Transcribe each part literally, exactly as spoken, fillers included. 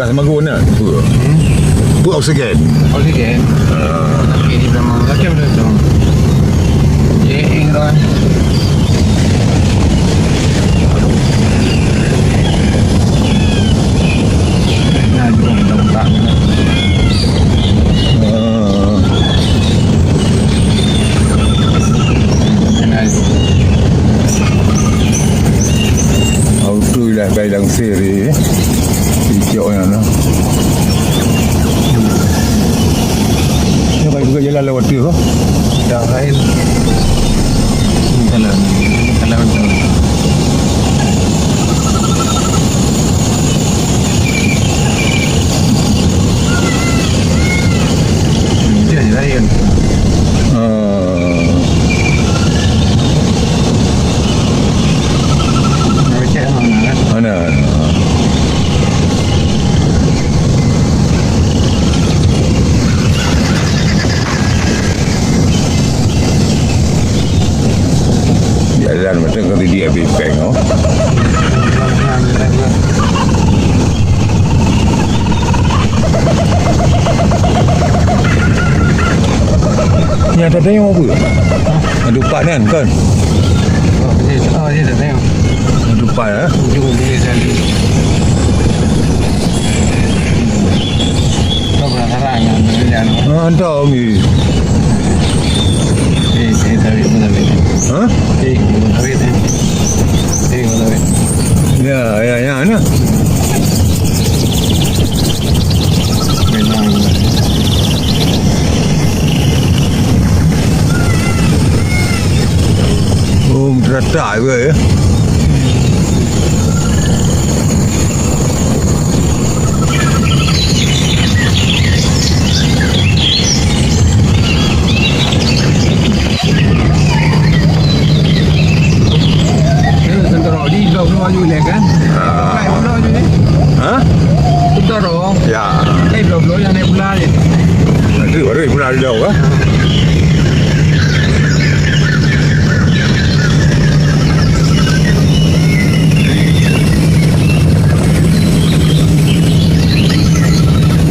Sama guna. Apa? Hmm? Apa oksigen? Oksigen. Ah. Tapi di dalam lagi ada tu. Ye, ing dah. Nah, juga tak. Ah. Auto lah bai langsir, eh. Icok nyan lah. Dia bai buka jalan lewat tu, oh. Dah lain. Kalau, kalau tu. Dia je lain. Ah. Nak cek mana, kan? Mana? Jalan macam kau tadi habis peng, oh. Ni ada tengok apa? Ada empat kan, kan? Oh, dia, oh, dia tak tengok. Ada empat, eh? Ujung dia tadi. Kau penasaran kan, dia anu? Ah, entah, Umi. Eh, eh, tarik pun tarik. Ha? Eh, pun tarik, eh. Eh, pun tarik. Ya, ya, ya, nah. Memang. Oh, terletak juga, ya. Tentara di blok dua je kan? Ah. Naik pula je ni. Ha? Tentara. Ya. Eh, blok dua yang naik pula je. Nanti baru pula ada, kan?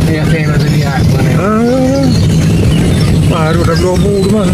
Ya, saya masih lihat mana. Ah, baru dah dua puluh tu mah.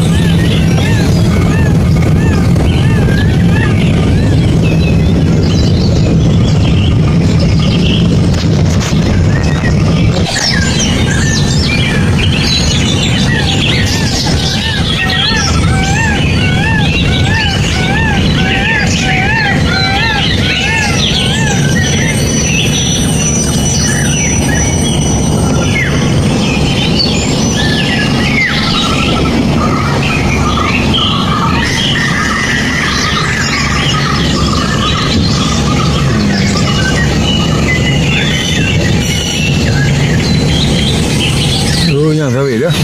Oh, nyang sawit dah.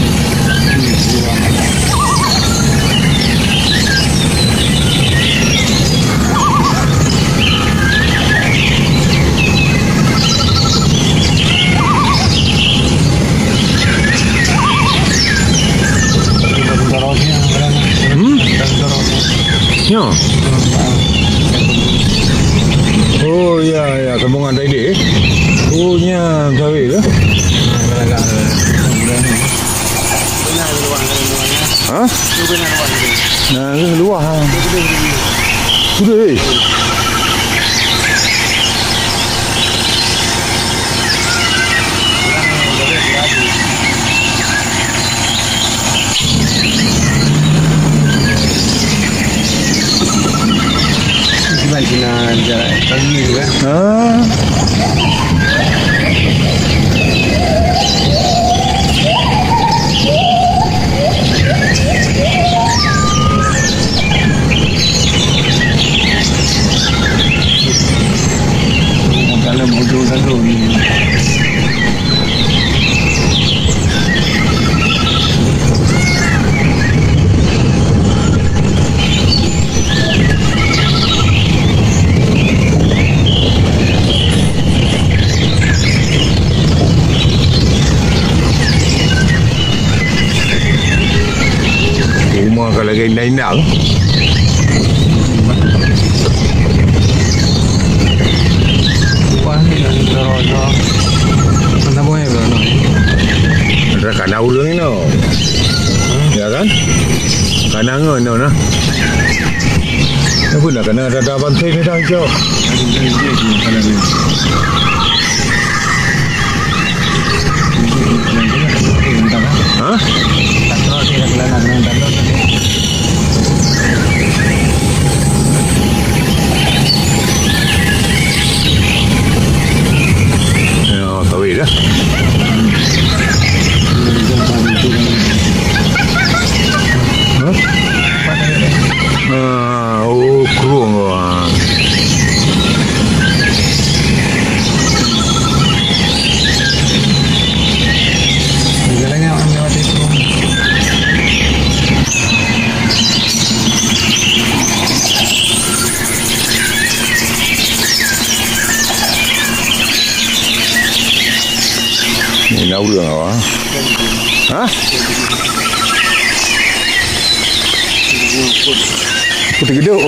Hmm? Nyo. Oh, ya, ya, rombongan tadi, eh. Oh, nya, sawit tu. Ha? Nah, ni luah, ha. Sudah, eh. Kiban Cina jalan kaki tu kan. Ha. Dalam ujung satu ni. Rumah ka lagèe indang-indang. Wah, ni dah terasa. Saboh eh, bro, no. Ada kana ureueng inoe. Ya kan? Kana ngon inoe nah. Apa nak kana ada abang saya ni dah hijau. Ha? Ya, kawin dah. Hah? Ah, oh, krueng kau, ah. Jalannya orang lewat itu. Ni na ureueng awak. Ha? Putih gedok.